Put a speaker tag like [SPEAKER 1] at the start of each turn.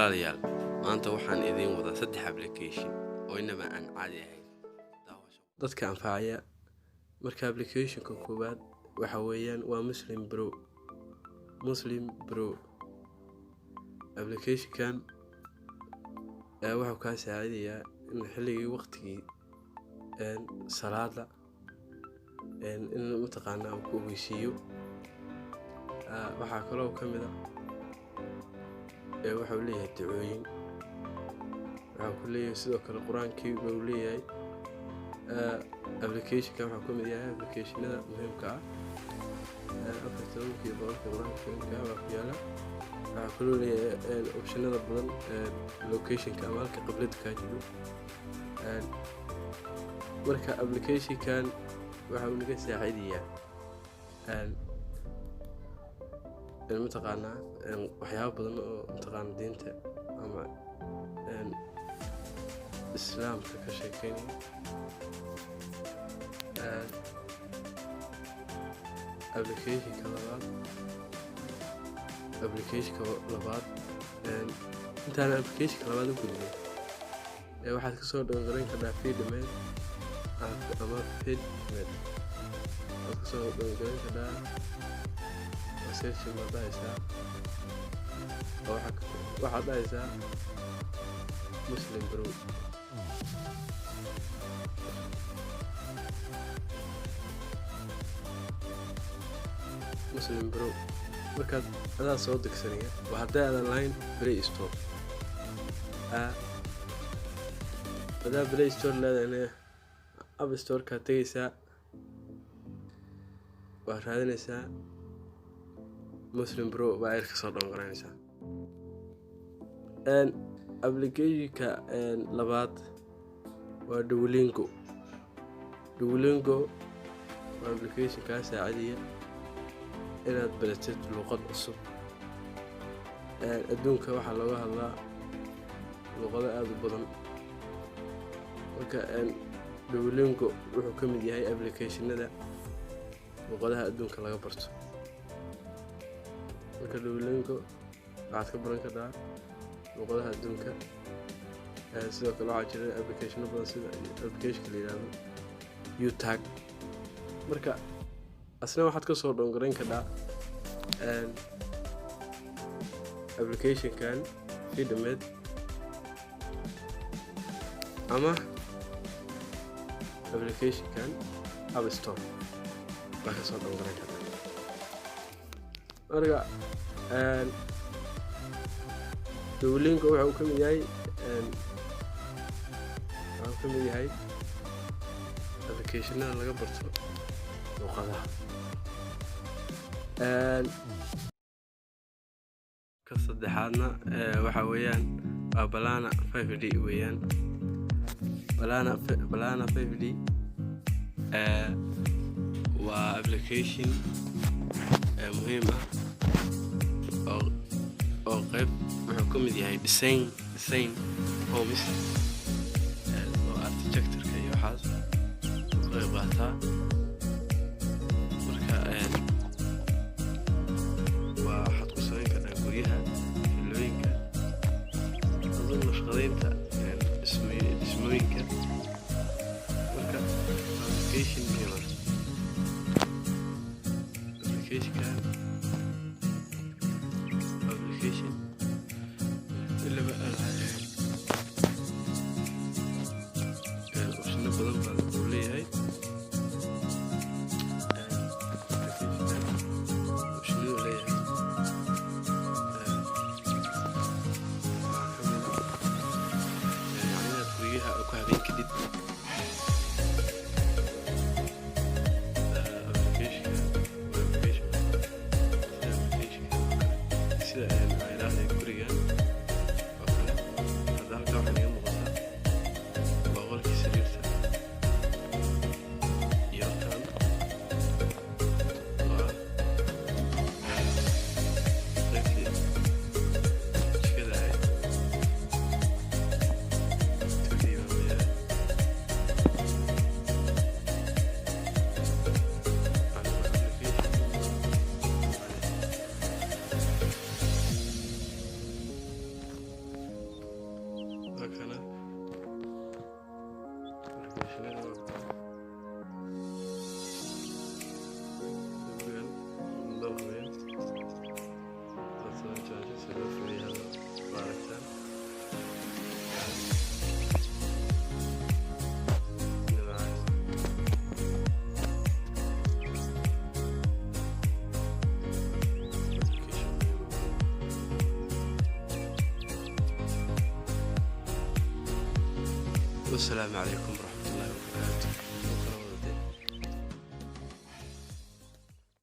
[SPEAKER 1] Walaalayaal, maanta waxaan idiin wadaa saddex application oo inaba aan caadi ahayn dadka anfacaya. Marka applicationka koowaad waxa weeyaan waa Muslim Bro. Muslim Bro applicationkan wuxuu kaa saacidayaa in xilligii waqtigii salaada in mataqaanaa uu ku ogeysiiyo. Waxaa kaloo ka mid a waxau leeyahay ducooyin, waxaa ku leeyahay sidoo kale qur-aankii buu leeyahay. Applicationkan wuxuu ka mid yahay applicationada muhiimka ah. 14,100-ka qur-aanka kariimka ah baa ku yaala. Waxaa kaloo leeyahay optionada badan, locationka ama halka qiblada kaa jiro. Marka applicationkan waxa uu naga saacidayaa mataqaanaa waxyaabo badan oo mataqaana diinta ama islaamka ka sheekeynaya. Applicationka labaad, applicationka labaad, intaan applicationka labaad u gudbin, waxaad kasoo download kartaa VidMate ama VidMate waad kasoo download kartaa. Searching baad dhahaysaa oo waxaad dhahaysaa Muslim Bro. Muslim Bro markaad adaa soo degsanaya waa haddii aadan lahayn Play Store. Hadaa Play Store leedahayna, App Store-kaad tegaysaa, waad raadinaysaa Muslim Bro baa ayar kasoo download. Applicationka labaad waa Duolingo. Duolingo waa application kaa saacidaya inaad baratid luqad cusub. Adduunka waxaa looga hadlaa luqado aada u badan. Marka Duolingo wuxuu ka mid yahay applicationada luqadaha adduunka laga barto. Marka Duolingo waxaad ka baran kartaa luqadaha adduunka. Sidoo kale waxaa jira applicationo badan sida applicationka la yihahdo YouTag. Marka asna waxaad kasoo download kartaa applicationkan VidMate ama applicationkan App Store baa kasoo download kartaa. Marka Duolingo wuxuu ka mid yahay, wuxuu ka mid yahay applicationada laga barto luqadaha. Ka saddexaadna waxa weeyaan waa Balana 5D weeyaan. Balana 5D waa application muhiim ah oo qeyb wuxuu ka mid yahay design homes oo architecture-ka iyo waxaas ka qeyb qaataa. Marka waa waxaad ku samayn kartaa guryaha, villooyinka, aduu nashqadeynta dhismooyinka. Marka application muhiim ah applicationkan, application ilaba aan caadi ahayn. Optiono badan baa uu leeyahay applicationkan, optionada uu leeyahay waxaa ka mid ah yani inaad guryaha ku habeyn kadib. Applicationka waa application sida applicationka oo kale, sida aan idhaahday gurigan oo kale. Hadda halkaa waxaa inaga muuqataa waa qolkii sariirta. Applicationada waa kuwa gurigan loo hubiyo, aad soo jaajo si loo fuliyo hadda waa aragtaan. Application muhiim ah. Wasalaamu calaykum.